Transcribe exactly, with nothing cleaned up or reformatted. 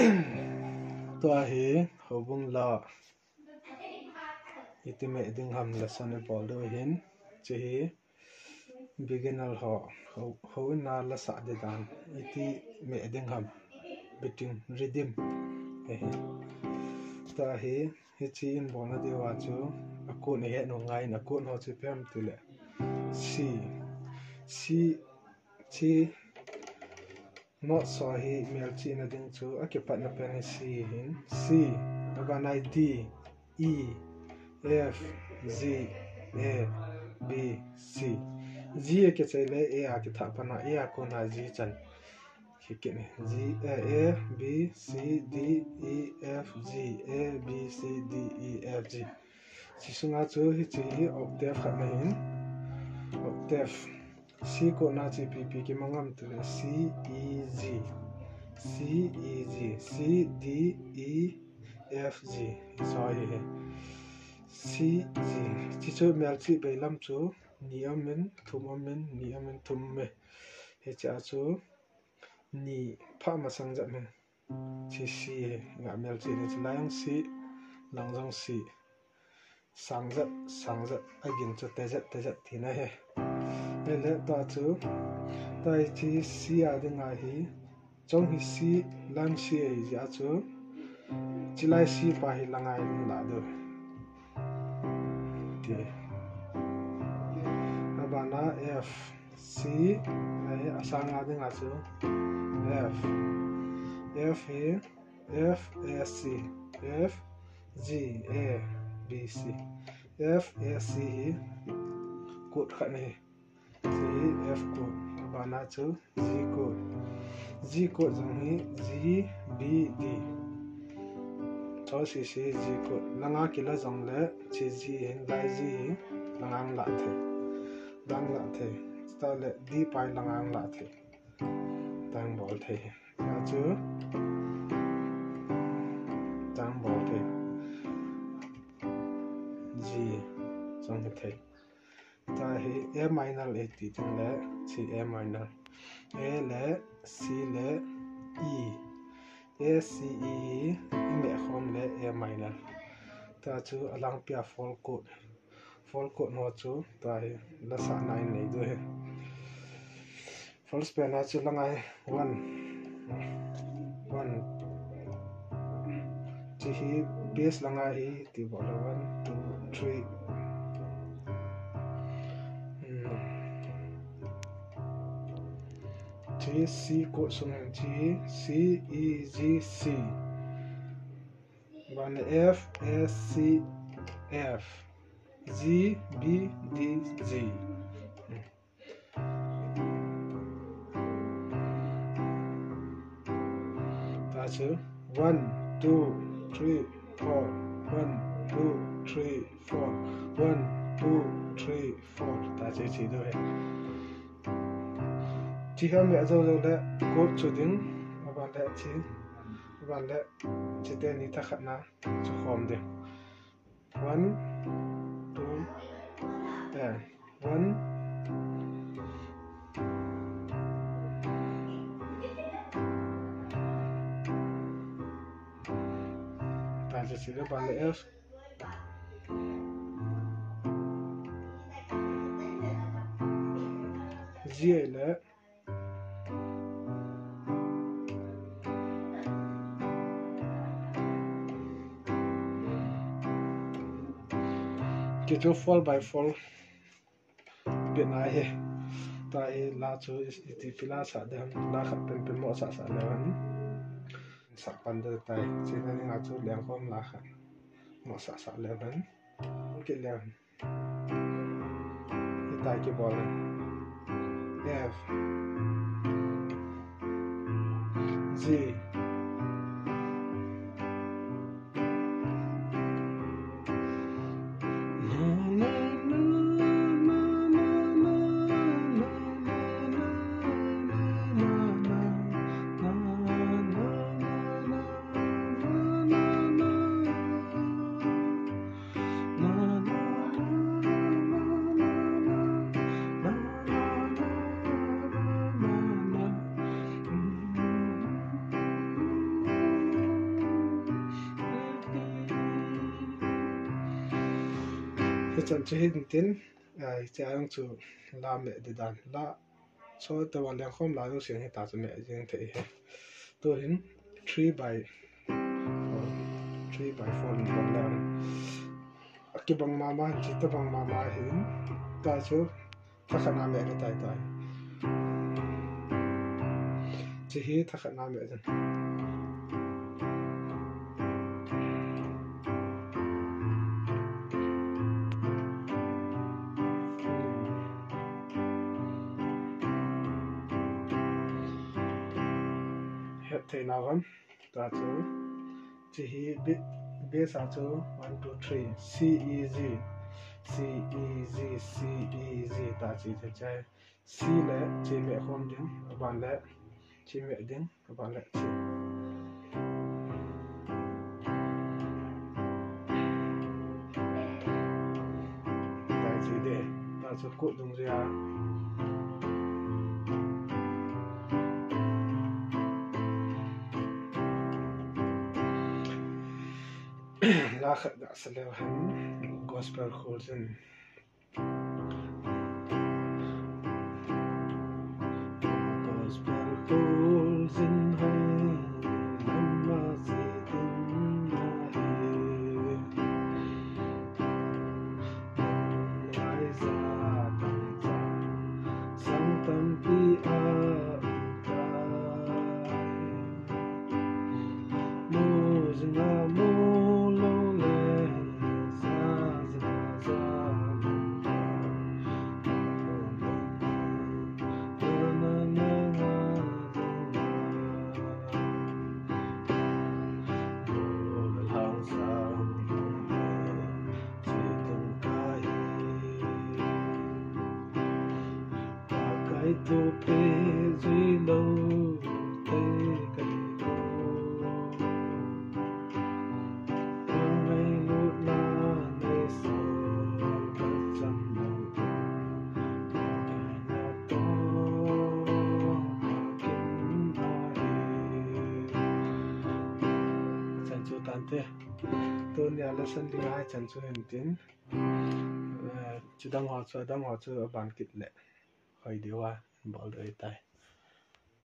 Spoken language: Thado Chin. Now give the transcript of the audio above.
Tua hi houbung la iti meh ding ham lesson ibol diu ahin, hiche hi beginner ho, ho, houin a la sah ding dan iti meh ding ham, beating, rhythm. Hihi. Tua hi, hiche ibolna diuva chu, a chord ihet u ngai in, a chord ho chu ipi ham itile C, C, C, note ho hi melchihna ding chu akipatna pen hi C ahin, C, abana D, E, F, G, A, B, C. G akichai le A a kitha pat na, A a kona G chan. Kikit ni. G, A, A, B, C, D, E, F, G, A, B, C, D, E, F, G. Hiche sunga chu hiche hi octave khat ahin. Octave. C kona chu ipi ipi kimang ham itile C, E, G. C, E, G. C, D, E, F, G. Hiche hi. C, G. Hiche chu melchih bei lam chu ni aum in, thum aum in, ni aum in, thum aum e. Hiche a chu ni pha masang jat ahi. Hiche C hi, nga melchih ni chu, lang jong C, lang jong C. Sang jat, sang jat, agin chu te jat, te jat tina ahi. Ahile tua chu, tua hiche C a dinga hi, chong hi C, lang C ahi jeh a chu, hiche lai C pa hi langa hin la diu. Ti. Abana F. C, ahi, asanga dinga chu F. F hi, F, A, C, F, G, A, B, C. F, A, C hi chord khat ahi. Hiche hi F chord. Abana chu G chord. G chord jong hi G, B, D. Choi sisi G chord. Langa kila jongle hiche G hin, lai G hi langa la thei. Lang la thei. Chutah le D pa hi langa la thei. Tang bol thei. Tua chu tang bol thei. G jong hithei. Tua hi A minor iti ding le, hiche A minor. A le C le E. A, C, E hi imeh khom le A minor. Tua chu alangpia four chord. Four chord ho chu tua hi la sahna in nei diu ahi. First pen a chu langa hi one, one. Hiche hi bass langa hi ti bol le one, two, three. Hmm. Hiche C chord sung in hiche C, E, G, C. Ban le F, A, C, F, G, B, D, G. Tua chu one, two, three, four. One, two, three, four. One, two, three, four. Tua chu hiche diu ahi. Hiche hi ameh jou jou le chord chu ding. Aban le hiche. Aban le hiche teni thakhatna chu khom ding. One, two, eh, one. Tua chu hiche le ban le F. G le Hiche chu four by four beat na ahi. Tua hi la chu iti pi la sah ding ham, la khat penpen mo sah sah leu hen. Sah pan ding tai. Hiche na dinga chu lengkhom la khat mo sah sah leu hen. Kit leu hen. Hitia kibol in. F. G. Hichan chu hin tin, ah, hiche a jong chu la meh di dan. La, so te wa leng khom la jong siang hita chu meh jing thei hi. Tu hin three by four, three by four in bol le. Akibang mama, chi tabang mama hin. Ta chu Thakhat na meh le tai tai. Chi hi thakhat na meh jin. Het thei na van. Ta chu, chi hi bi-, bass a chu one, two, three, C, E, G, C, E, G, C, E, G, ta chi thei chai. C le chi meh khom ding, aban le chi meh ding, aban le chi. Ta chi de, ta chu kut dung jia. La khat ga sa leu hen, gospel khol jin. Gospel khol jin hai, mama si tin na he. Lai sa tang cha, sang tampi a um tai. Mu jing a mu lou le, ja jing a ja lou le. Na, na, na, na, na. Mu le lang sang lou le, chi tung kai. Ka kai tu pe jui lou te kai lou. Ka ngailut na nei so ka cham lou. Ka kai na to ka kin a e. Chan chu tan te. Tunia lesson ding a chan chu hin tin. Eh, chidang ho chu, adang ho chu aban kit le. Hoi diu a, bol diu tai.